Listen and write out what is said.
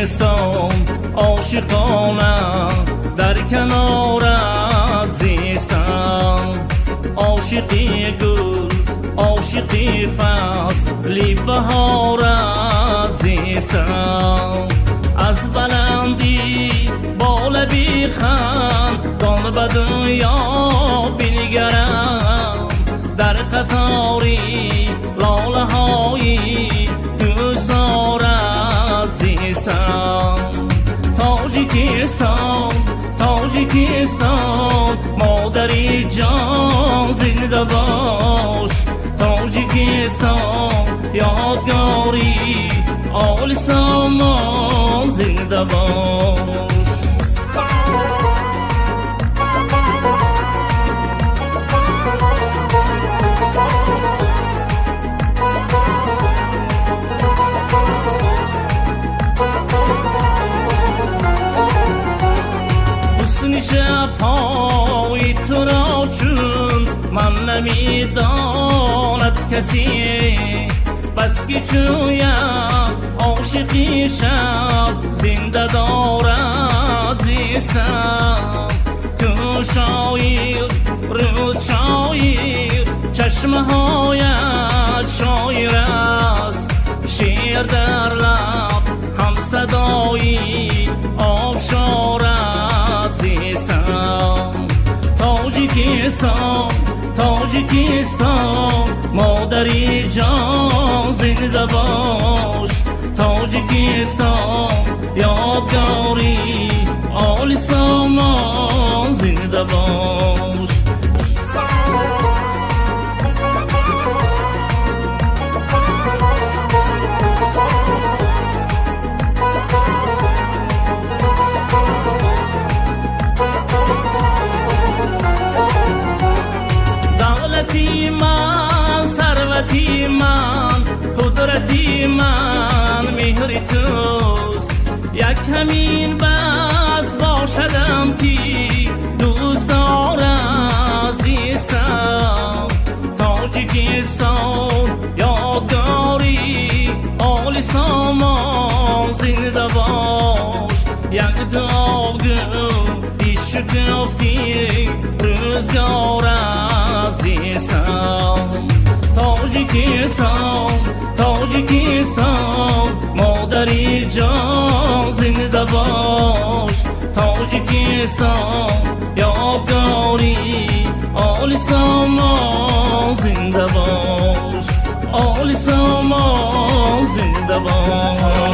Тоҷикистон ошиқона дар канорат зистам. Ошиқи гул, ошиқи фасли баҳорат зистам. Аз баландӣ бола бихандон ба дунё бингарам. Дар қатори лолаҳои кӯсорат зистам. Тоҷикистон, Тоҷикистон, модари ҷон зинда бош. Тоҷикистон ёдгори оли сомон зинда бош. Ҳусни шабҳои туро чун ман намедонад касе, бас ки чӯям ошиқи шаб зинда дорад зистам. Ку шоир, рӯз шоир, чашмаҳоят шоир аст. Шер дар лаб ҳамсадои обшорат зистам. Тоҷикистон, Тоҷикистон, модари ҷон зинда бош. Тоҷикистон ёдгори оли сомон зинда бош. Давлати ман, сарвати ман, қудрати ман меҳри туст. Як ҳамин бас бошадам ки дӯст дорам зистам. Тоҷикистон ёдгори оли сомон зинда бош. Як дуо гул шукуфти рӯзгорат зистам. Тоҷикистон, Тоҷикистон, модари ҷон зинда бош. Тоҷикистон ёдгори оли сомон зинда бош. Оли сомон зинда бош.